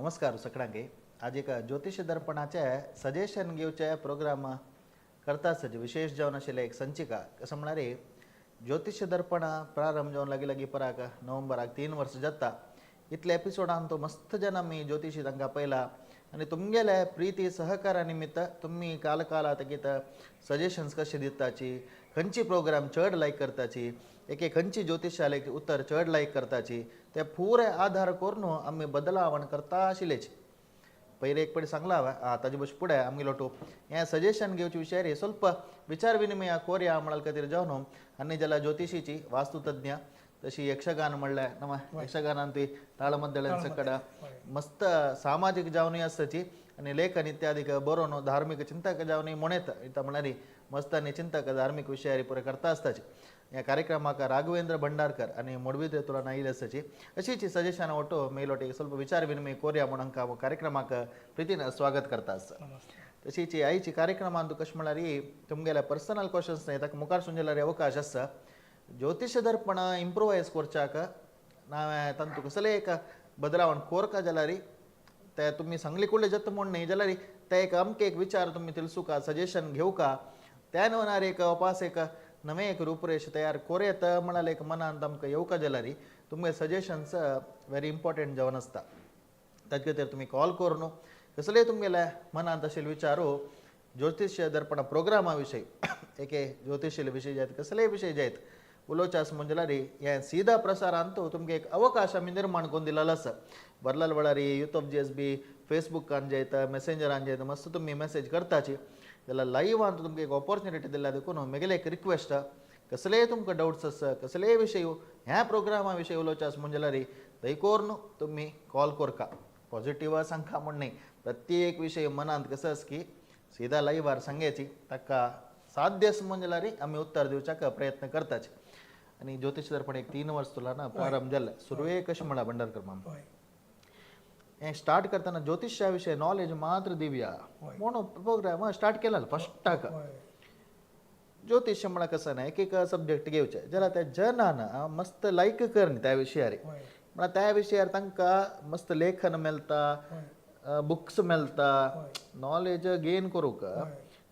नमस्कार सगळ्यांक. आज एक ज्योतिष दर्पणाचे सजेशन घेवचे प्रोग्राम करता आसता, विशेष जावन आशिल्लें एक संचिका. कसं म्हळ्यार ज्योतिष दर्पण प्रारंभ जावन लागीं लागीं पराक नोव्हेंबराक 3 वर्सां जाता. इतले एपिसोडान तो मस्त जन आमी ज्योतिषी तांकां पळयला आनी तुमगेले प्रिती सहकारा निमित्त तुमी काल काला तेगीत सजेशन्स कशे दिताची, खंयची प्रोग्राम चड लायक करताची, एके खंयची ज्योतिशालेक उत्तर चड लायक करताची, ते पुरे आधार करून आमी बदलावण करता आशिल्लेच. पयले एक पयलीं सांगला हांवें, ताजे बस फुडें आमगेलो टो हें सजेशन घेवचे विशयार ಸ್ವಲ್ಪ विचार विनिमय कोरया म्हळ्यार खातीर जावन आनी जाल्यार ज्योतिषीची वास्तुतज्ञ तशी यक्षगान म्हणल्यार नवा यक्षगानान ती ताळमद्दळे सकड मस्त सामाजिक जावनूय आसताची आनी लेखन इत्यादी बरोवन धार्मीक चिंतक जावनूय म्हणेत इता म्हळ्यार मस्त आनी चिंतक धार्मीक विशयार पुरे करता आसताची. ह्या कार्यक्रमाक राघवेंद्र भंडारकर आनी मोडबिद्रे तुला आयिल्ले आसताची. अशीच सजेशन ಒಟ್ಟು ಮೇಲೊಟ್ಟಿಗೆ ಸ್ವಲ್ಪ विचार विनिमय कोरया म्हणून हांकां कार्यक्रमाक प्रितीन स्वागत करता आसा. तशीच आयची कार्यक्रमांत कशें म्हळ्यार तुमगेले पर्सनल क्वेश्चन्स न्हय, ताका मुखार सून जाल्यार अवकाश आसा. ज्योतिष दर्पण इंप्रोवायज करच्याक नांवें तांतू कसलें एक बदलावण कोरका जाल्यार ते तुमी सांगली कुडले जाता म्हूण न्ही, जाल्यार ते एक अमके एक विचार तुमी तिळसुका सजेशन घेवका, त्या न्हय एक वापास एक नवें एक रूपरेश तयार कोरयत म्हळ्यार एक मनांत आमकां येवका जाल्यार तुमगे सजेशन्स व्हेरी इम्पॉर्टंट जावन आसता. ताजे खातीर तुमी कॉल करून कसलेय तुमगेले मनांत आशिल्ले विचारू ज्योतिष दर्पण प्रोग्रामा विशयी, एके ज्योतिषीले विशय जायत, कसलेय विशय जायत उलोवचे आसा म्हणजे जाल्यार हें सीधा प्रसारांत तुमकां एक अवकाश आमी निर्माण करून दिलेलो आसा. बरलाल वेळार युथ ऑफ जीएसबी फेसबुकान जायत, मेसेंजरान जायत, मस्त तुमी मॅसेज करताची जाल्यार लायव्हान तुमकां एक ऑपॉर्च्युनिटी दिल्या. देखून म्हगेलें एक रिक्वेस्ट, कसलेय तुमकां डावट्स आसा, कसलेय विशय ह्या प्रोग्रामा विशय उलोवचे आसा म्हणजे जाल्यार दयकोरून तुमी कॉल करका. पॉझिटिव्ह सांगका म्हण न्ही, प्रत्येक विशय मनांत कसं आसा की सीधा लायव्हार सांगायची, ताका साध्य आसा म्हणजे जाल्यार आमी उत्तर दिवच्याक प्रयत्न करताचे. आनी ज्योतिष दर्पण एक 3 वर्स तुला ना प्रारंभ जाल्ले. सुरवेक कशें म्हणा भंडारकर माम, हें स्टार्ट करतना ज्योतिषा विशय नॉलेज मात्र दिवया म्हणून प्रोग्राम स्टार्ट केला फस्टाक. ज्योतिष म्हळ्यार कसं ना, एक एक सब्जेक्ट घेवचे जाल्यार त्या जनान मस्त लायक कर न्ही त्या विशयार. म्हळ्यार त्या विशयार तांकां मस्त लेखन मेळटा, बुक्स मेळटा, नॉलेज गेन करूंक.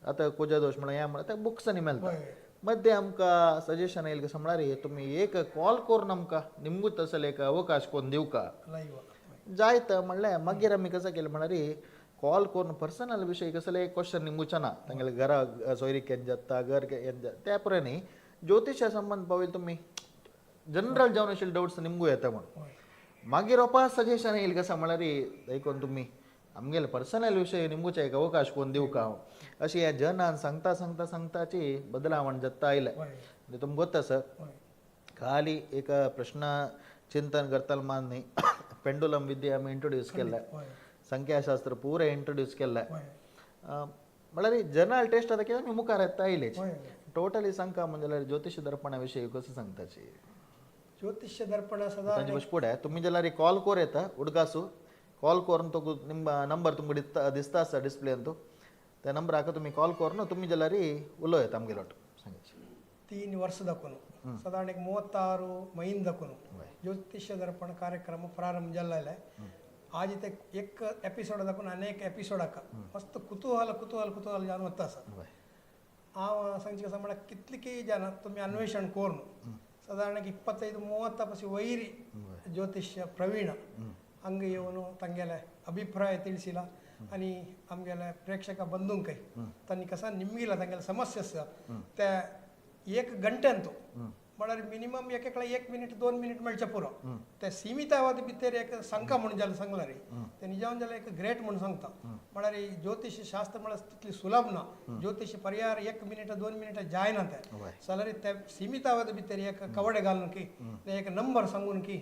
आतां कुजा दोश म्हळ्यार हें म्हळ्यार त्या बुक्सांनी मेळटा. मध्य आमकां सजेशन येयलें कसं म्हळ्यार तुमी एक कॉल करून आमकां निमगूच तसले एक अवकाश कोन्न दिवका लायव्ह जायत म्हणलें. मागीर आमी कसं केलें म्हळ्यार कॉल करून पर्सनल विशय कसले क्वेश्चन निमगुचे ना, तांगेले घरा सोयरीक केन्ना जाता, घर केन्ना जाता, त्या पुराय न्ही, ज्योतिशा संबंद पावयल तुमी जनरल जावन आशिल्ले डावट्स निमगू येता म्हूण. मागीर ओपा सजेशन येयलें कसं म्हळ्यार देखून तुमी आमगेले पर्सनल विशय निमगुचे एक अवकाश कोन्न दिवका हांव. अशें ह्या जनान सांगता सांगता सांगताची बदलावण जाता आयलें. तुमकां गोत्त आसा, खाली एक प्रश्न चिंतन करतालो मान न्ही, पेंडुलम विद्या आमी इंट्रोड्यूस केल्लें, संख्याशास्त्र पुरें इंट्रोड्यूस केल्लें. म्हळ्यार जनरल टेस्ट आतां कितें आमी मुखार येता आयलेच. टोटली सांगका म्हणजे जाल्यार ज्योतिष दर्पणा विशयी कसं सांगताची? ज्योतिष्य दर्पण सदा तांचे बस फुडें तुमी जाल्यार कॉल कोर येता, उडगासू कॉल करून तो निम नंबर तुमकां दिसता दिसता आसा डिस्प्लेन, तो त्या नंबराक तुमी कॉल करून तुमी जाल्यार उलोव येता आमगेलो सांगायची. 3 ವರ್ಷದಕ್ಕೂ ಸಾಧಾರಣ एक 36 ಮೈಂದಕ್ಕೂ ಜ್ಯೋತಿಷ್ಯ ದರ್ಪಣ ಕಾರ್ಯಕ್ರಮ ಪ್ರಾರಂಭ ಜಲ್ಲಲೆ. ಆಜಿತೆ ಎಕ್ ಎಪಿಸೋಡ್ ದಕ್ಕೂ ಅನೇಕ ಎಪಿಸೋಡ್ ಅಕ್ಕ ಮಸ್ತ್ ಕುತೂಹಲ ಕುತೂಹಲ ಕುತೂಹಲ जान वता आसा. हांव सांगचे कसं म्हळ्यार कितलीकी जन तुमी अन्वेषण कोरून साधारण 25-30 ಪಸಿ ವೈರಿ ಜ್ಯೋತಿಷ್ಯ ಪ್ರವೀಣ ಹಂಗ ಇವನು ತಂಗೆಲೆ ಅಭಿಪ್ರಾಯ ತಿಳಿಸಿಲ್ಲ. आणि आमगेले प्रेक्षक बंधूंकय तांणी कसा निमगिला तांगेले समस्या आसा ते एक गंटे अंतू म्हळ्यार मिनिमम एक एकला 1 मिनिट 2 मिनिट मेळचे पुरो, ते सीमित अवधी भितर एक संका म्हणून जाल्यार सांगला रे, ते निजावन जाल्यार एक ग्रेट म्हणून सांगता. म्हळ्यार ज्योतिष शास्त्र म्हळ्यार तितली सुलभ ना. ज्योतिष परिहार 1 मिनिट 2 मिनिट जायना ते जाल्यार ते सीमित अवधी भितर एक कवडे घालून की एक नंबर सांगून की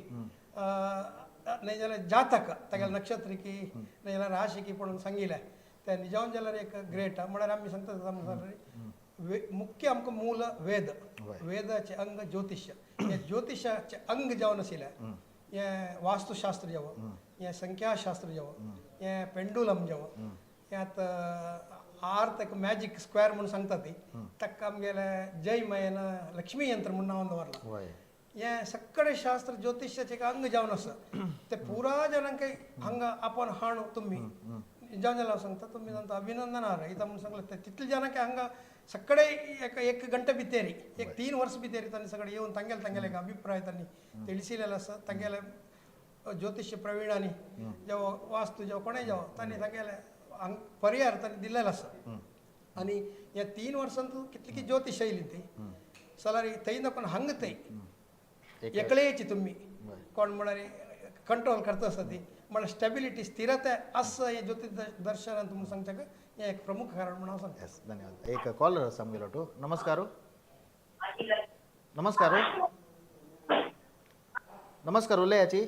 नाही जाल्यार जातक तागेले नक्षत्र की नाही जाल्यार राशी की पळोवन सांगिल्लें ते निजावन जाल्यार एक ग्रेट. म्हळ्यार आमी सांगता मुख्य आमकां मूल वेद, वेदाचे अंग ज्योतिष्य, हे ज्योतिषाचे अंग जावन आशिल्लें हें वास्तुशास्त्र जावं, हें संख्याशास्त्र जावं, हें पेंडुलम जावं, हें आतां आर्थ एक मॅजीक स्क्वेअर म्हणून सांगता ती ताका आमगेले जय मयन लक्ष्मी यंत्र म्हणून नांव दवरलां. हें सगळें शास्त्र ज्योतिशाचें एक अंग जावन आसा. ते पुरा जणांक हांगा आपोवन हाणू तुमी जावन जाल्यार हांव सांगता तुमी तांचो अभिनंदन आहा. इतां म्हूण सांगलें ते तितले जाणांक हांगा सगळे एक एक गंटे भितर एक 3 वर्स भितर तांणी सगळे येवन तांगेले तांगेले एक अभिप्राय तांणी ತಿಳಿಸಿलेलो आसा. तांगेले ज्योतिष प्रवीणांनी जावं वास्तू जावं कोणें जावं तांणी तांगेले हांग परिहार तांणी दिल्लेलो आसा. आनी ह्या 3 वर्सांत कितली ज्योतिश येयली ती सलारी थंय दाखोवन हांग थंय एकलेची तुमी कोण म्हळ्यार कंट्रोल करता आसा ती म्हळ्यार स्टेबिलिटी स्थिरता आसा हें ज्योतिश दर्शनान तुमी सांगच्याक हें एक प्रमुख कारण म्हणून हांव सांगता. येस, धन्यवाद. एक कॉलर आसा आमगेलो टू. नमस्कार. नमस्कार. नमस्कार. उलयाची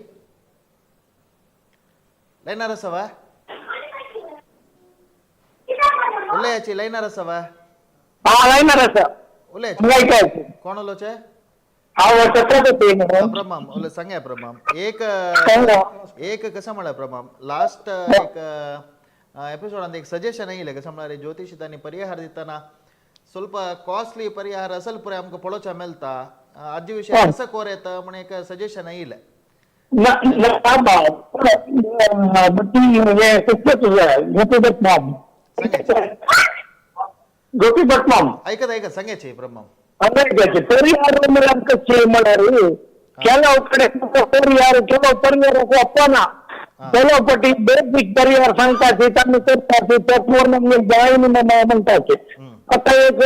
लायनार आसा वा? उलयाची लायनार आसा वा? हा, लायनार आसा. उलयाची. आयकायची. कोण उलोवचें? हांव छत्रपती म्हणून. प्रमाम उलय, सांगा प्रमाम. एक सांगा. एक कसं म्हळ्यार प्रमाम लास्ट एक एपिसोडांत एक सजेशन येयलें. कसं म्हळ्यार ज्योतिश तांणी परिहार दितना ಸ್ವಲ್ಪ ಕಾಸ್ಟ್ಲಿ ಪರಿಹಾರ असल पुराय आमकां पळोवच्या मेळटा, हाजे विशय कसो कोर येता म्हण एक सजेशन येयलें. ना ना बा, ती हे सिस्टर तुझं गोपी भट माम. गोपी भट माम. ऐकत ऐकत सांगायचे प्रमाम. ऐकायचे परिहार म्हळ्यार कशें म्हळ्यार ಕೆಲವು ಕಡೆ ಪರಿಹಾರ ಕೆಲವು ಪರಿಹಾರ ಒಪ್ಪನ ಕೆಲವು ಪಟ್ಟಿ ಬೇಸಿಕ್ ಪರಿಹಾರ सांगताची तांणी करताची त्यावर नमगे जाय म्हणटाचे. आता एक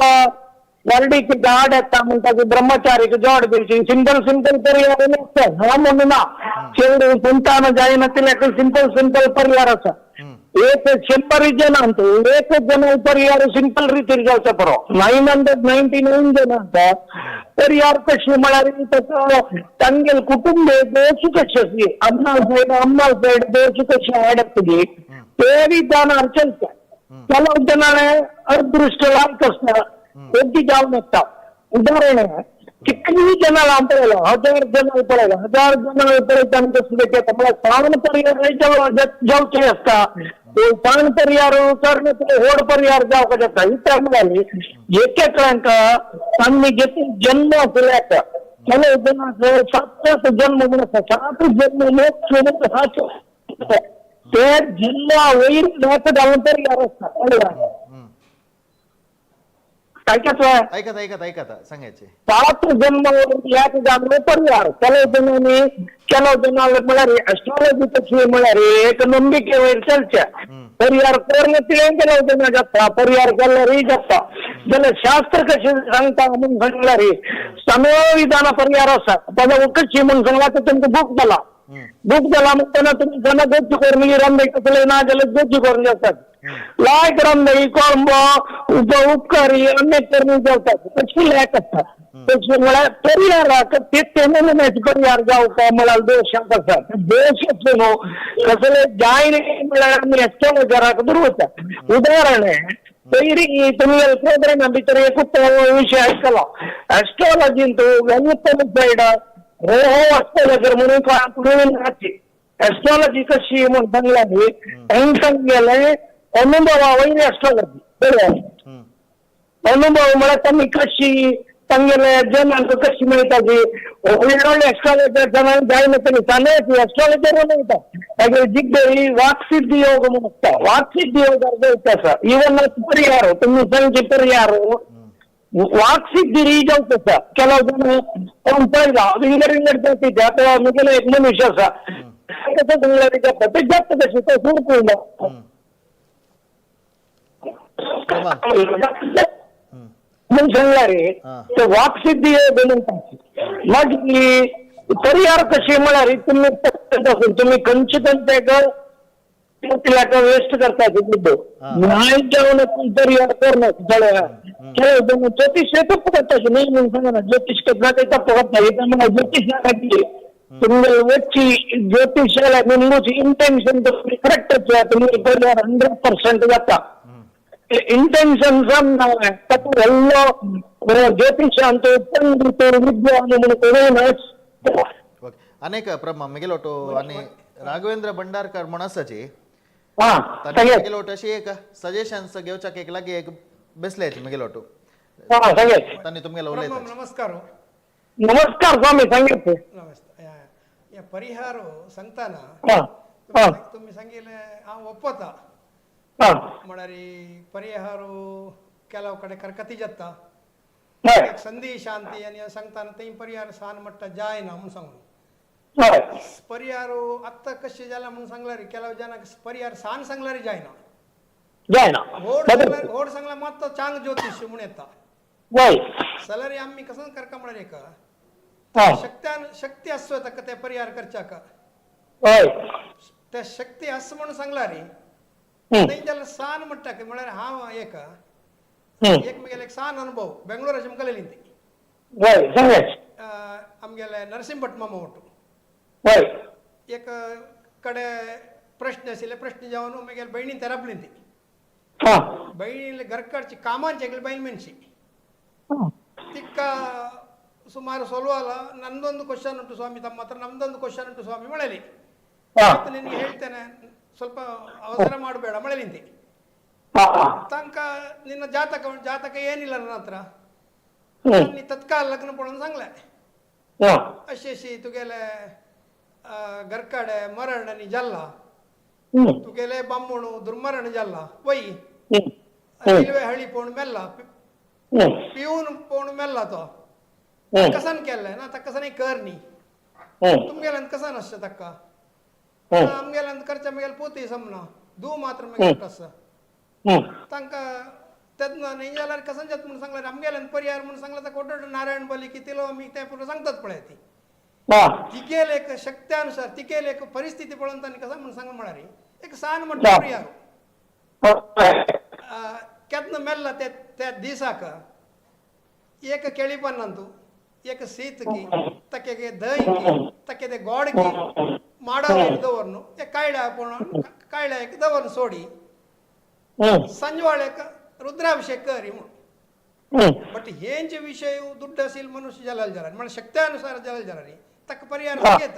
वर्डीक झाड येता म्हणटा ब्रह्मचारीक जोड दिवची सिंपल सिंपल परिहार आसता. हा म्हणून ना चेडूं संतान जायना सिंपल सिंपल परिहार आसा. एक 100 जन अंत एक जन परिहार सिंपल रितीर जावचो बरो. 999 जन आसा परिहार कशी म्हळ्यार ताचो तांगेल कुटुंब दोश कशी आसली अम्माल सायड अम्माल सायड दोश कशी आडतली ते विधानार चलता. ಕೆಲವು ಜನ ಅದೃಷ್ಟ ಲಾಯ್ಕ್ आसता ಒಗ್ಗಿ जावन येता. उदाहरण कितली जन पळयला 1000 जन पळयला 1000 जन पळयता आनी कसले घेता म्हळ्यार सान परिहार जावचे आसता. सान परिहार कर्ण व्हड परिहार जावपाक जाता. इतल्या म्हळ्यार एक एकल्यांक तांणी घेतले जन्म आशिल्ले ಕೆಲವು ಜನ 7 जन्म म्हणून आसा. 7 जन्म मोक्ष म्हणून सात ते जन्म वयर लेख घालून परिहार आसता. काय काय ऐकत ऐकत ऐकत सांगायचे. 7 जन्म याक घालून परिहार. ಕೆಲವು ಜನಾंनी ಕೆಲವು ಜನ म्हळ्यार एस्ट्रॉलॉजी कशी म्हळ्यार एक नंबिके वयर चलचे परिहार करून तिळें ಕೆಲವು जन जाता परिहार केल्यारय जाता. जाल्यार शास्त्र कशें सांगता म्हणून सांगल्यार सगळो विधान परिहार आसा. पद कशी म्हणून सांगला तर तुमकां बूक जाला बूक जाला म्हणटना तुमी जेन्ना गोज्जू करून रंदाय कसले ना जाल्यार गोज्जू करून जेवतात लायक रंदाई कोळंबो उपकारी अनेक करून जेवतात कशी लायक आसता. तशें म्हळ्यार परिहाराक ते तेन्ना परिहार जावपा म्हळ्यार दोश आसा. दोश आसलो न्हू कसले जाय म्हळ्यार आमी एस्ट्रोलॉजराक दवरता. उदाहरण पयलीं तुमी प्रोग्रामा भितर एकूच विशय आयकलो एस्ट्रोलॉजीन वेल्युत्तम सायड हो हो एस्ट्रोलॉजर म्हणून राहते. एस्ट्रोलॉजी कशी म्हणून सांगला तांकां गेले अनुभवा वयली एस्ट्रोलॉजी बरोबर. अनुभव म्हळ्यार तांणी कशी तांगेले जनांक कशी मेळटा ती व्हडले एस्ट्रोलॉजर जनांक जायना तरी चालत एस्ट्रोलॉजर मेळटा. तागेली जिग्गेरी वाक्सिद्धी योग म्हणून आसता. वाक्सिद्धी योग आसा. इवन परिहार तुमी सांगचे परिहार वाक्सिद्धी जावच आसा. ಕೆಲವು ಜನ ಅವ್ನು पळयला विंगड विंगड जातीचे. आता म्हगेलो एक मनुष्य आसा कसं सांगल्यार जाता ते जाता तशें तो सोडून म्हणून सांगल्यार ते वाक्सिद्धी योग म्हणटा. मागीर परिहार कशी म्हळ्यार तुमी तुमी खंयचे खंयचे वेस्ट करता बुद्ध न्याय जावन परिहार करना. ಕೆಲವು ಜನ ज्योतिष तप्पु करता न्ही म्हणून सांगना ज्योतिष करता ते तप्पु करता. ज्योतिष तुमगे वच्ची ज्योतिषाला निमूच इंटेन्शन करेक्ट तुमगे परिहार 100% जाता. इंटेन्शन समना तातूंत व्हडलो ज्योतिशांत पंडित विद्वान म्हणून कोणूय ना. ओके अनेक प्रमा मिगेलोटो आनी राघवेंद्र भंडारकर म्हण आसाची हा तांणी मिगेलोटो अशी एक सजेशन्स घेवच्याक एक लागीं एक बेसले मिगेलोटो हा सांगेच तांणी तुमगेलो उलयता. नमस्कार. नमस्कार स्वामी सांगितले. नमस्ते. या परिहार सांगताना हा हा तुम्ही सांगितले हांव ಒಪ್ಪता. हा म्हळ्यार परिहार ಕೆಲವು ಕಡೆ ಕರ್ಕತಿ ಜತ್ತ हय एक संधी शांती आनी सांगताना ते परिहार सान म्हणटा जायना म्हणून सांगून हय परिहार आत्तां कशें जाला म्हणून सांगल्यार ಕೆಲವು ಜನक परिहार सान सांगल्यार जायना. जायना. व्हड सांगल्यार व्हड सांगल्यार मात तो चांग ज्योतिश म्हूण येता. वय सलरी आमी कसं करका म्हळ्यार एक हा शक्त्यान शक्ती आसचो ताका ते परिहार करच्याक हय त्या शक्ती आस म्हणून सांगल्यार हम्म, थंय जाल्यार सान म्हणटा की म्हळ्यार हांव एक हम्म. एक म्हगेले एक सान अनुभव बेंगळूराचे मुखालेली ती वय सांगायच. आमगेले नरसिंह भट मामा ಒಟ್ಟು वय एक ಕಡೆ ಪ್ರಶ್ನೆ आशिल्ले प्रश्न जावन म्हगेले भयणीन तेरापली ती हा भयणीले घरकडची कामांची एकली बायल मनशी हा. ತಿಕ್ಕ ಸುಮಾರು ಸೊಲ್ವಾಲ ನಂದೊಂದು ಕ್ವಶನ್ ಉಂಟು ಸ್ವಾಮಿ ತಮ್ಮ ಹತ್ರ ನಮ್ದೊಂದು ಕ್ವಶನ್ ಉಂಟು ಸ್ವಾಮಿ ಮಳಲಿ ಹಾ ಆಯ್ತು ನಿನಗೆ ಹೇಳ್ತೇನೆ ಸ್ವಲ್ಪ ಅವಸರ ಮಾಡಬೇಡ ಮಳಲಿಂತಿ हा हा ತನಕ ನಿನ್ನ ಜಾತಕ ಉಂಟು, ಜಾತಕ ಏನಿಲ್ಲ ನನ್ನ ಹತ್ರ. हम्म, ನೀ ತತ್ಕಾಲ ಲಗ್ನ ಪಡೋಣ सांगले हा अशी तुगेले घरकडे मरण नी जल्ला हम्म, तुगेले बामणू ದುರ್ಮರಣ ಜಲ್ಲ ವೈ हम्म, हम्म, ರೈಲ್ವೆ ಹಳಿ ಪೋಣು ಮೆಲ್ಲ हम्म, पिऊन पोण मेल्ला तो हम्म, कसान केल्लें ना ताका कसान कर न्ही हम्म, तुमगेल्यान कसान आसचें ताका हम्म, आमगेल्यान करच्या म्हगेले पोती समना दू मात्र म्हगेले आसा हम्म. तांकां तेन्ना न्ही जाल्यार कसान जाता म्हणून सांगल्यार आमगेल्यान परिहार म्हणून सांगल्यार ताका कोटो नारायण बली की तिलो आमी तें पुरो सांगतात पळय ती हा तिगेले एक शक्त्यानुसार तिगेले एक परिस्थिती पळोवन तांणी कसा म्हणून सांगलें म्हळ्यार एक सान म्हणटा परिहार हय. केन्ना मेल्ला ते त्या दिसाक एक केळीपन्नांतु एक सीत की तक्केಗೆ ದಹಿ ಕಿ ತಕ್ಕೆದೆ ಗೋಡ್ ಕಿ ಮಾಡೋ ದವರ್ನು ಕಾಯಿಳೆ ಹಾಕೋಣ ಕಾಯಿಳೆ ಹಾಕಿ ದವರ್ನು ಸೋಡಿ हम्म, ಸಂಜವಾಳಕ ರುದ್ರಾಭಿಷೇಕ ಕರಿ हम्म. ಬಟ್ ಏಂಚ ವಿಷಯ ದುಡ್ಡು ಅಸಿಲ್ ಮನುಷ್ಯ ಜಲಲ್ ಜಲ మన ಶಕ್ತ್ಯಾನುಸಾರ ಜಲಲ್ ಜಲರಿ ತಕ್ಕ ಪರಿಹಾರ ಸಿಗೇತ.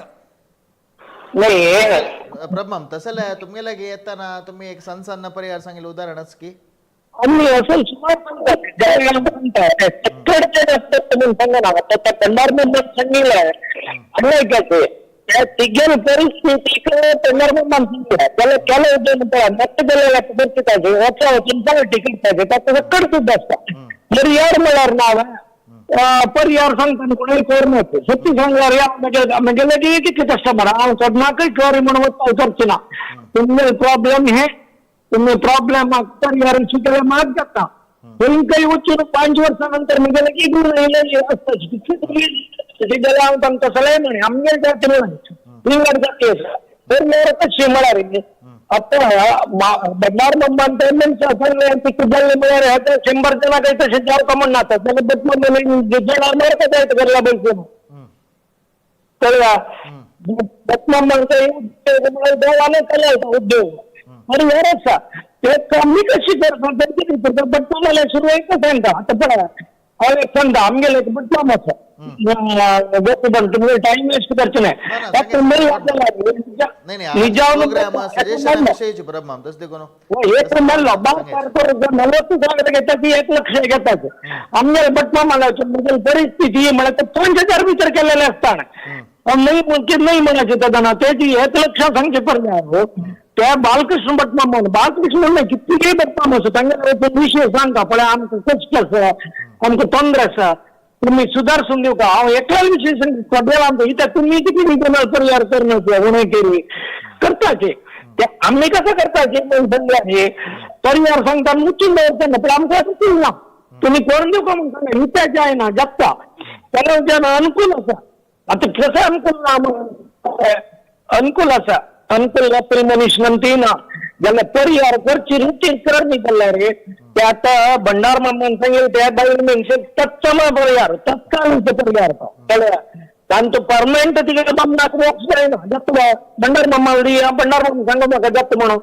नाही प्रभम तसं तुमगेले येताना तुम्ही एक सण सण परिहार सांगितलं उदाहरणच की आम्ही असं सुमार म्हणतात ज्यावेळेला म्हणतात कडचे असतात म्हणून सांगा ना. आता त्या कंडार सांगितलंय आणि त्या तिगेल परिस्थितीक कंडार सांगितलं त्याला केलं होतं म्हणतात नक्की केलेलं परिस्थिती वचा वचून पॉलिटिक्स पाहिजे त्याचं कड सुद्धा असतात परिहार म्हळ्यार नाव परिहार सांगताना कोणाय कोर सत्य सांगल्यार या म्हणजे लगेच कितले कस्टमर हांव सदनाकय कर म्हणून वचपा करचो ना. तुमगे प्रॉब्लेम हे तुम्ही प्रॉब्लेम परिहार शिकले मात जाता खंय वचून 5 वर्सां नंतर म्हगेले की गुण येयले आसता जाल्यार हांव तांकां सलाय म्हणे आमगेले जाती म्हणे विंगड जाती आसा परिहार कशी म्हळ्यार आता भंडार मम्मान सांगलें तिका जाल्लें म्हळ्यार आतां 100 जणां काही तशें जावका म्हण नाता जाल्यार मारका जायत घरला बैसून कळ्ळा. बटमामांचा उद्योग म्हळ्यार देवाने केला उद्योग परिहार आसा ते कमी कशी करता तेंचे भितर बटमामाले सुरू एकच सांगता. आतां पळय हांव एक सांगता आमगेले एक बटमाम आसा गोपीबन तुमगे टायम वेस्ट करचें ना, न्हय ना, ताका सांगें. नाही नाही निजावन प्रोग्राम सजेशन विषयीची प्रभम तसं देखून एक मेल्लो बाप नलवत्तु ಸಾವಿರ घेतात 1 लक्ष घेतात आमगेले बटमामाला म्हगेली परिस्थिती म्हळ्यार 5000 भितर केलेले आसता नाही की नाही म्हणायचे तेन्ना तेजी 1 लक्ष सांगचे पर्याय त्या बालकृष्ण भटमाम बालकृष्ण नाही कितलेय भटमाम आसा तांगेले विशय सांगता पळय आमकां कश्ट आसा आमकां ತೊಂದರೆ आसा तुम्ही सुधारसून दिवका. हांव एकल्या विशय सांगता आमकां कित्याक तुमी कितें परिहार करना उणें केली करताचे ते आमी कसं करताचे सांगल्यार परिहार सांगता मुचून दवरता पण आमकां अनुकूल ना तुम्ही करून दिवका म्हणून सांगता इत्याचे जायना जगता ಕೆಲವು ಜನ ಅನುಕೂಲ आसा. आता कसं अनुकूल ना अनुकूल आसा अनुकूल रात्री मनीस म्हणती ना जाल्यार परिहार करची रुटीन करणी जाल्यार रे ते आता भंडार मामान सांगेल त्या बायल मनशेक तत्सम परिहार तत्काल परिहार तो कळ्ळें. तांचो परमनंट तिगे बामणाक वॉक्स जायना जाता भंडार मामा भंडार मामा सांगो म्हाका जाता म्हणून.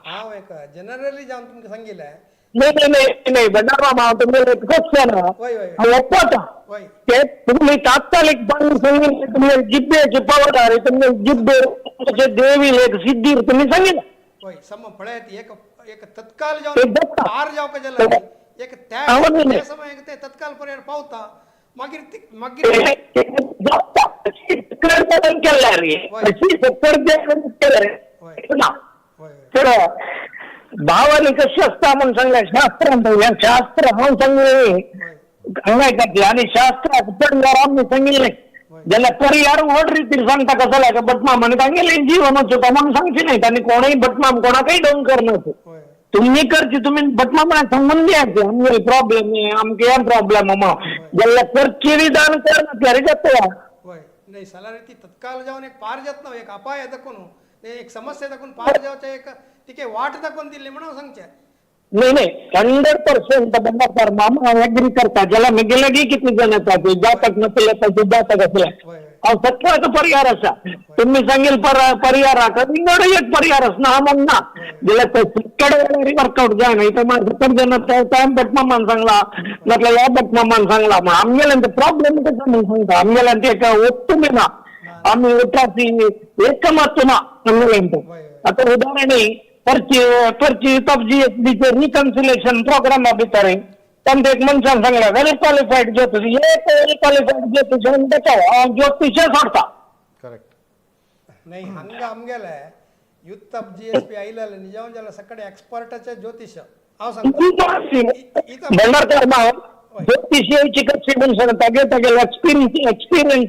हांव एक जनरली जावन तुमकां सांगिल्लें. नाही नाही नाही नाही भंडार मामा हांव तुमगेले क्वेश्चन वय वय हांव ಒಪ್ಪता वय ते तुम्ही तात्कालिक पण सांगितले तुम्ही जिब्बेचे पवडार तुम्ही जिब्बे देवी एक सिद्धीर तुम्ही सांगितलं वय सम पळयत एक एक तत्काल ते जावन दत्ता. पार जावका जाल्यार एक त्या आवडलें. त्या समयाक ते तत्काल परिहार पावता. मागीर मागीर केल्ल्या रे, अशी सत्तर केलं ना. वय तर भावाने कशी असता म्हणून सांगल्या शास्त्र, शास्त्र म्हणून सांगले हांगा आणि शास्त्र परिहार आम्ही सांगितले ज्याला परिहार व्हड रीतीन सांगता कसं लागे बटमाम आणि सांगितले जीवन होता म्हणून सांगचे नाही आणि कोणही बटमाम कोणाकही डोंग करणार वय तुम्ही करची, तुम्ही बटमामा सांगून द्यायचे आमगे प्रॉब्लेम आमके हे प्रॉब्लेम ज्याला करची विधान करणार रे जाता. वय नाही सलारी ती तत्काल जाऊन एक पार जात ना, एक अपाय दाखवून, एक समस्या दाखवून पार जावचे, एक तिके वाट दाखवून दिली म्हणून सांगचे. नाही नाही, 100% बंडाकार मामा ॲग्री करता. ज्याला मेगेले किती जण येतात जातक नसले येतात जातक असले वय अहो सत्वाचा परिहार असा तुम्ही सांगेल परिहार विंगड एक परिहार असणार हा म्हणना ज्याला सत्कडे वर्कआउट जाय नाही तर माझं 70 जण टाइम बटमामान सांगला म्हटलं या बटमामान सांगला मग आमगेल्यान प्रॉब्लेम कसं म्हणून सांगता आमगेल्यान ते ఒత్తుమే ना आम्ही उठाची एकमत ना आमगेल्यान. आता उदाहरण परची परची टॉप जी एस बीचे रिकन्सिलेशन प्रोग्रामा भितर तांचे एक मनशान सांगला वेल क्वालिफाईड ज्योतिष, एक वेल क्वालिफाईड ज्योतिष बचाव हांव ज्योतिश सोडता. करेक्ट. नाही हंग आमगेले youth of G S P आयलेले निजावन जाला सकडे एक्सपर्टाचे ज्योतिष हांव सांगता. भंडारकर माव ज्योतिष येवची कशी म्हणून सांगता तागे तागे एक्सपिरियन्स एक्सपिरियन्स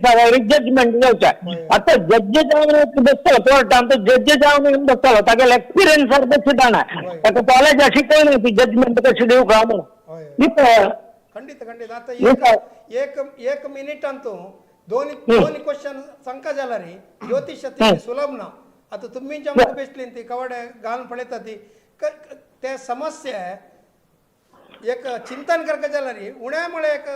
जजमेंट जावचे. आता जज्ज जावन बसतलो कोर्टान, तो जज्ज जावन बसतलो तागेले एक्सपिरियन्सार बसता ताका कॉलेज शिकयना ती जजमेंट कशी दिवं का म्हणून. हय इथं ಖಂಡಿತ ಖಂಡಿತ. आता एक एक एक एक मिनिट अंतू दोन दोन क्वेश्चन सांगका जाला रे ज्योतिष ती सुलभ ना. आता तुम्ही आमकां बेसली ती कवडे घालून पळयता ती ते समस्या एक चिंतन करका जाला रे उण्या म्हळ्यार एक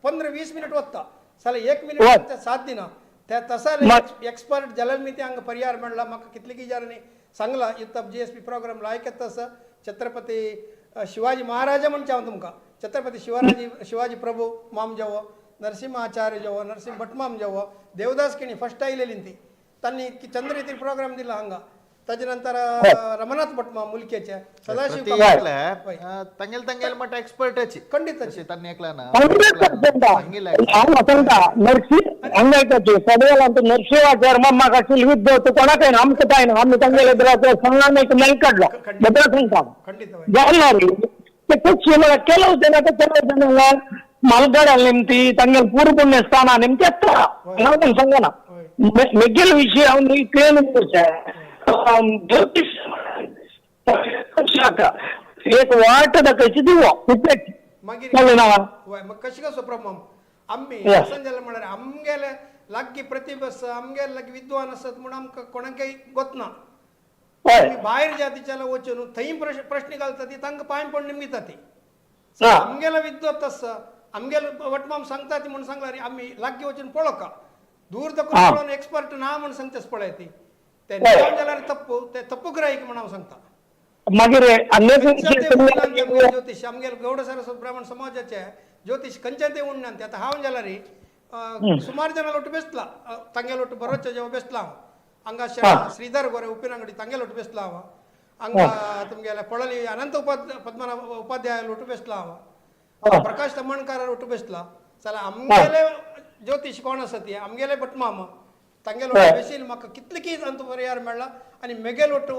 15-20 मिनिट वता जाल्यार एक मिनिट ते साथ दिना ते तसा एक्सपर्ट जाल्यार मी ते हांगा परिहार मेळ्ळा म्हाका कितले जाणांनी सांगला युथ जी एस पी प्रोग्राम लायक तसं छत्रपती शिवाजी महाराजा म्हणचे हांव तुमकां छत्रपती शिवराजी शिवाजी प्रभू माम जेवो, नरसिंहाचार्य जेवो, नरसिंह भट माम जेवो, देवदास केणी फर्स्ट आयलेली ती तांणी चंद्र प्रोग्राम दिला हांगा. ताजे नंतर रमनाथ भटमाम मुलकेचे सदाशिव प्रति कामत. एकले ತಂಗೆಲ್ ತಂಗೆಲ್ ಮಟ್ಟ ಎಕ್ಸ್ಪರ್ಟ್ ಖಂಡಿತ. ತನ್ನ एकला 100% सांगितलं. हांव सांगता नरसिंह हांगा सदवेल आमचो नरसिंहाचार मम्माक आशिल्लो विद्वत कोणाकय ना आमकां काय ना आमी तांगेले सांगला एक मेल काडलो बद्दल सांगता. ಖಂಡಿತ. जाल्यार ते कशी म्हळ्यार ಕೆಲವು ಜನ ಕೆಲವು ಜನ ಮಲ್ಗಡ ನಿಮ್ತಿ ತಂಗೆಲ್ ಪೂರ್ವ ಪುಣ್ಯ ಸ್ಥಾನ ನಿಮ್ತಿ ಹತ್ರ ನಾವು ಸಂಗನ ಮೆಗ್ಗೆಲ್ ವಿಷಯ ಅವ್ನು ಏನು ಜ್ಯೋತಿಷ್ एक वाट दाखयची दिवो इतलेंच. मागीर कळ्ळें ना? वय मग कशी कसो प्रमाण आम्ही Yes. अशें जालें म्हळ्यार आमगेले लागीं प्रतिभा आसा आमगेले लागीं विद्वान आसत म्हूण आमकां कोणाकय गोतना. आमी भायर जातीच्याला वचून थंय प्रश्न प्रश्न घालता ती तांकां पांय पडून निमगिता ती. आमगेलो विद्वत आसा आमगेलो वटमाम सांगता ती म्हूण सांगला रे आमी लागीं वचून पळोवका दूर दाखोवन पळोवन एक्सपर्ट ना म्हूण सांगता पळय ती ते निजाम जाल्यार तप्पू ते तप्पू ग्राहीक म्हूण हांव सांगता. मागीर आनी एक खंयच्या विशय ते तुमी उडनान ते आमगे ज्योतिष आमगेले गौड सरस्वत ब्राह्मण समाजाचे ज्योतिष खंयच्या ते उडनान ते. आतां हांव जाल्यार सुमार जाणां लोट बेसला तांगेलो लोट बरोच जेव बेसला हांव हांगा श्रीधर गोरे उपिनांगडी तांगेलो लोट बेसला हांव हांगा तुमगेले पळली अनंत उपाध्याय पद्मनाभ उपाध्याय लोट बेसला हांव प्रकाश तमणकार ಒಟ್ಟು बेसला. चला आमगेले ज्योतिष कोण आसा ती आमगेले भटमाम तांगेलो बेसील म्हाका कितले की तांचो परिहार मेळ्ळा आनी मेगेल ಒಟ್ಟು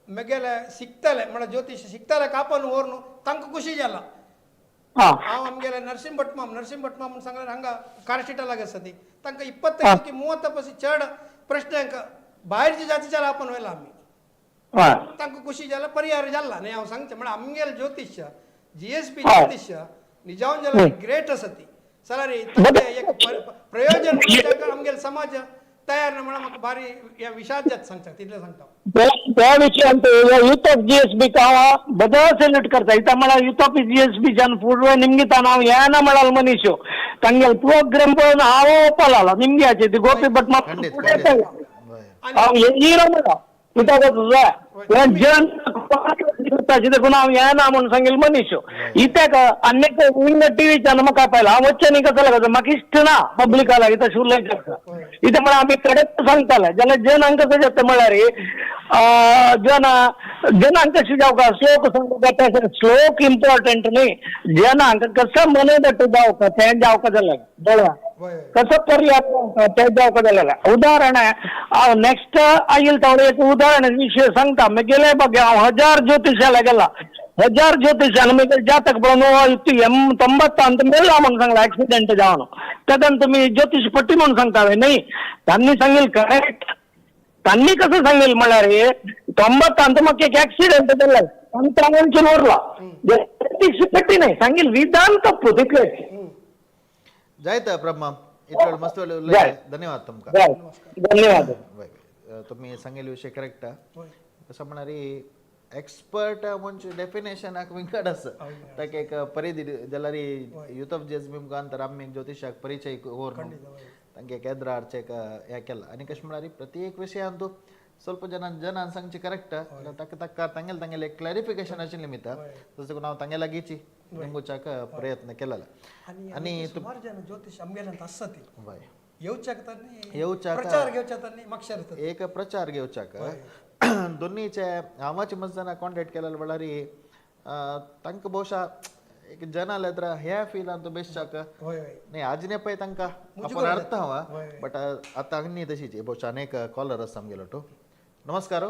मेगेले शिकतले म्हळ्यार ज्योतिष शिकतले कापून व्हरून तांकां खुशी जाला. हांव आमगेले नरसिंह भटमाम नरसिंह भटमाम म्हूण सांगल्यार हांगा कार्शिटा लागीं आसा ती तांकां 25 की 30 पशी चड प्रश्न भायरची जातीच्या आपण व्हेला आमी तांकां खुशी जाला परिहार जाला न्ही. हांव सांगचें म्हळ्यार आमगेले ज्योतिष जी एस पी ज्योतिष निजावन जाला ग्रेट आसा ती जाल्यार तांचें एक प्रयोजन म्हणून आमगेले समाज तयार ना म्हळ्यार म्हाका भारी हे विशाद जाता सांगता तितलें सांगता. त्या विषयांत youth of G S B हांव बदल सॅल्यूट करता. इथं म्हळ्यार युथ ऑफ जी एस बीच्यान फुडले निमगिता हांव येना म्हळ्यार मनीस तांगेले प्रोग्राम पळोवन हांव ओपलालो निमगी हाचे ती गोपी भट ಖಂಡಿತ फुडें ಖಂಡಿत. हांव हिरो म्हणलो कित्याक तुझा जन करता देखून हांव येना म्हणून सांगेल मनीस. इत्याक आनी विंगड टीव्हीच्यान म्हाका पळयला हांव वच्चें न्ही कसो लागता म्हाका इश्ट ना पब्लिका लागीं तशें उलयता. इत्याक म्हळ्यार आमी कडेच सांगताले जाल्यार जनांक कशें जाता म्हळ्यार जना जनांक कशें जावका श्लोक सांगता तशें श्लोक इम्पॉर्टंट न्ही, जनांक कसं मनोदट्ट जावका तें जावका जालें बळ्या वय कसं पर्याय जावका तें जावका जालें. उदाहरण हांव नेक्स्ट आयल तावडे एक उदाहरण विशय सांगता. म्हगेले बघ हांव 1000 ज्योतिषाला गेला, 1000 ज्योतिषान म्हगे जातक पळोवन इतू एम 90 ಅಂತ मेला म्हणून सांगला ऍक्सिडेंट जावन. तेन्ना तुमी ज्योतिष पट्टी म्हणून सांगता न्ही, त्यांनी सांगेल करेक्ट. त्यांनी कसं सांगेल म्हळ्यार 90 ಅಂತ म्हाका एक ऍक्सिडेंट जाल्ला अंतरावंचून उरला, ज्योतिष पट्टी नाही सांगेल विधान तप्पू तितलेच. जायत प्रभा इतलो मस्त वेळ उलयले. जाय. धन्यवाद तुमकां. जाय, धन्यवाद. वय वय, तुमी सांगेले विशय करेक्ट. वय कसं म्हणारी एक्सपर्ट म्हणजे डेफिनेशनाक विंगड आसा, ताका एक परिधी जाल्यार युथ ऑफ जेज अंतर आमी ज्योतिषाक परिचय कोर तांगे केद्रारचे एक हें केलां. आनी कशें म्हळ्यार प्रत्येक विशयान तूं ಸ್ವಲ್ಪ ಜನ ಜನ सांगचे करेक्ट, ताका ताका तांगेले तांगेले क्लॅरिफिकेशनाचे निमित्त तशें करून हांव तांगे लागींची निमगुच्याक प्रयत्न केलेलो. आनी आनी सुमार जन ज्योतिष आमगेले आसता ती वय येवच्याक तांणी येवच्याक प्रचार घेवच्या तांणी मागशेर येतात. एक प्रचार घेवच्याक दोन्हीचे हांवाचे मस्त जाणां कॉन्टेक्ट केलेले म्हळ्यार तांकां बहुशा एक जनाले तर ह्या फिलान तूं बेसच्याक वय वय नाही आजने पळय तांकां आपण अर्थ हवा बट आतां आनी तशीच बहुशा अनेक कॉलर आसा आमगेलो टू. नमस्कार.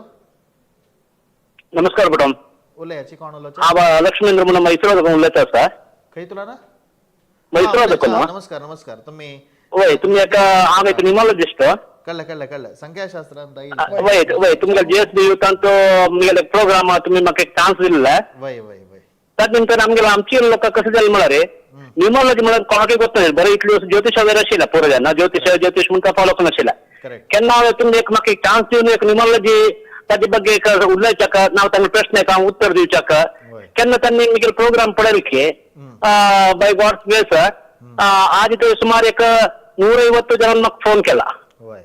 नमस्कार मॅडम. उलयाची कोण उलोवचें? हांव लक्ष्मेंद्र म्हणून म्हैसूरा उलयता आसा. खंय तुला ना म्हैसूरा हा, दाखोवन. नमस्कार नमस्कार. तुम्ही वय तुम्ही एक हांव एक न्युमॉलॉजिस्ट. कळ्ळें कळ्ळें कळ्ळें, संख्याशास्त्र ಅಂತ ಇಲ್ಲ. वय वय तुमगे जी एस बी युथांत तुमगेले प्रोग्राम तुमी म्हाका एक चान्स दिल्ले. वय वय वय. ताचे नंतर आमगेले आमची लोक कशें जालें म्हळ्यार न्युमॉलॉजी म्हळ्यार कोणाकय गोत्त बरें इतली ज्योतिशा वयर आशिल्लें पुरो जाणा ज्योतिश ज्योतिश म्हणटा फॉलो नाशिल्लें. करेक्ट. केन्ना हांवें तुमी एक म्हाका एक चान्स दिवन एक न्युमॉलॉजी ताजे ಬಗ್ಗೆ एक उलयच्याक नाव तांकां प्रश्न एक हांव उत्तर दिवच्याक वय. केन्ना तांणी म्हगेलो प्रोग्राम पळयलो की बाय गॉड्स ग्रेस आज ते सुमार एक 150 जणांना म्हाका फोन केला. वय.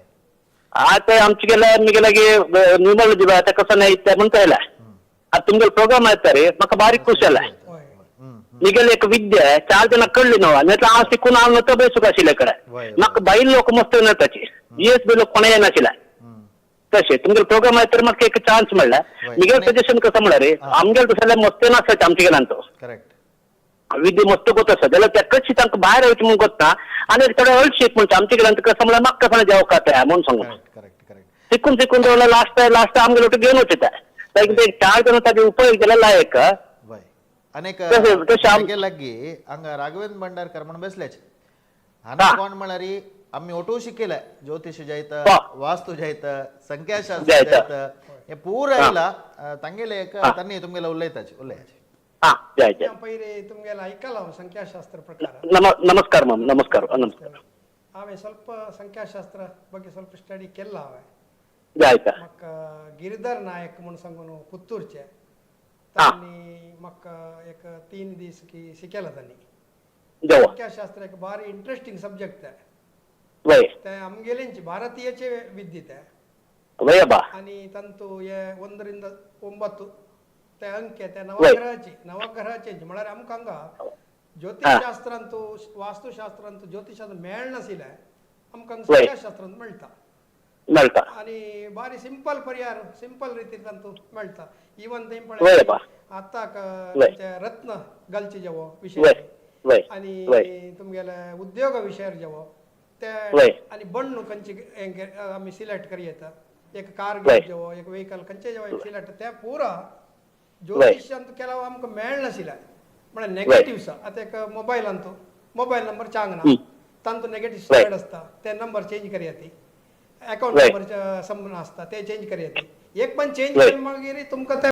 आता आमचे गेले म्हगेले की न्युमॉलॉजी आतां कसं नाही ते म्हणटा येयला आतां तुमगेलो प्रोग्राम येता रे म्हाका बारीक खुश जालें. वय मिगेले एक विद्या चार जणां कळ्ळी न्हू आनी हांव शिकून हांव नतो बेसूक आशिल्ले कडेन वय. म्हाका बायल लोक मस्त येताची जी एस बी लोक कोणा येनाशिल्ले. तशें तुमगेलो प्रोग्राम आयता तर म्हाका एक चान्स मेळ्ळा. वय. मिगेल आनी- सजेशन कसं म्हळ्यार रे आमगेले तसले मस्ते नासता आमचे गेल्यान तो करेक्ट. विद्या मस्त गोत आसा जाल्यार तेकाच तांकां भायर वयचें म्हूण गोत्ता आनी थोडे हळशीक म्हणचे आमचे गेल्यान कसं म्हळ्यार म्हाका कसं जेवका ते म्हणून सांगू. Correct correct correct. शिकून शिकून दवरला लास्ट लास्ट आमगेले वटेन घेवन वचता ताका ते चार जण ताजे उपयोग केला लायक. वय अनेक तशें- तशें आम- म्हगे लागीं हांगा राघवेंद्र भंडारकर म्हणून बसलेच आनी हा. कोण म्हळ्यार आमी ओटू शिकयले ज्योतिष जायत, हा. वास्तू जायत, संख्याशास्त्र जायत. जायत, हे पूरा येयला तांगेले एक तांणी तुमगेले उलयताचे उलयाचे. हां जय जय. पयलीं तुमगेलें आयकलां हांव संख्याशास्त्र प्रकार. नमस्कार मॅम, नमस्कार नमस्कार. हांवें ಸ್ವಲ್ಪ ಸಂಖ್ಯಾಶಾಸ್ತ್ರ ಬಗ್ಗೆ ಸ್ವಲ್ಪ ಸ್ಟಡಿ केल्ला हांवें. जायता. म्हाका गिरिधर नायक म्हूण सांगून पुत्तूरचे हा. तांणी म्हाका एक 3 दीस की शिकयला तांणी. जेवा. संख्याशास्त्र एक भारी इंट्रस्टींग सब्जेक्ट तें. वय. ते आमगेलेंच भारतीयचे विद्ये ते. वय बा. आणि ತಂತು हे 1ರಿಂದ 9 ते अंके ते नवग्रहाची नवग्रहाचे म्हळ्यार आमकां हांगा ज्योतिषशास्त्रांतू वास्तुशास्त्रांतू ज्योतिषांत मेळनाशिल्लें आमकां वय. संख्याशास्त्रांत मेळटा. मेळटा. आणि बारी सिंपल परिहार सिंपल रितीन तांतू मेळटा. इवन थंय वय पळय बा. आतां वय. तुमचे रत्न घालचे जेवो विशय वय वय. आणि वय. तुमगेले उद्योग विशयार जेवो ते वय. आणि बण्णू खंयची हें आमी सिलेक्ट कर येता एक कार वय. घेवन जेवो एक व्हेकल खंयचे जेवो एक सिलेक्ट ते पुरा ज्योतिषांत केला आमकां मेळनाशिल्लें म्हळ्यार नेगेटिव्स. आतां एक मोबायलांतू मोबायल नंबर चांगना तांतू नेगेटिव्ह वय. स्प्रेड आसता ते नंबर चेंज कर येता, अकाउंट वय. नंबर संबंद आसता ते चेंज कर येता, एक पण चेंज वय. केले मागीर तुमकां ते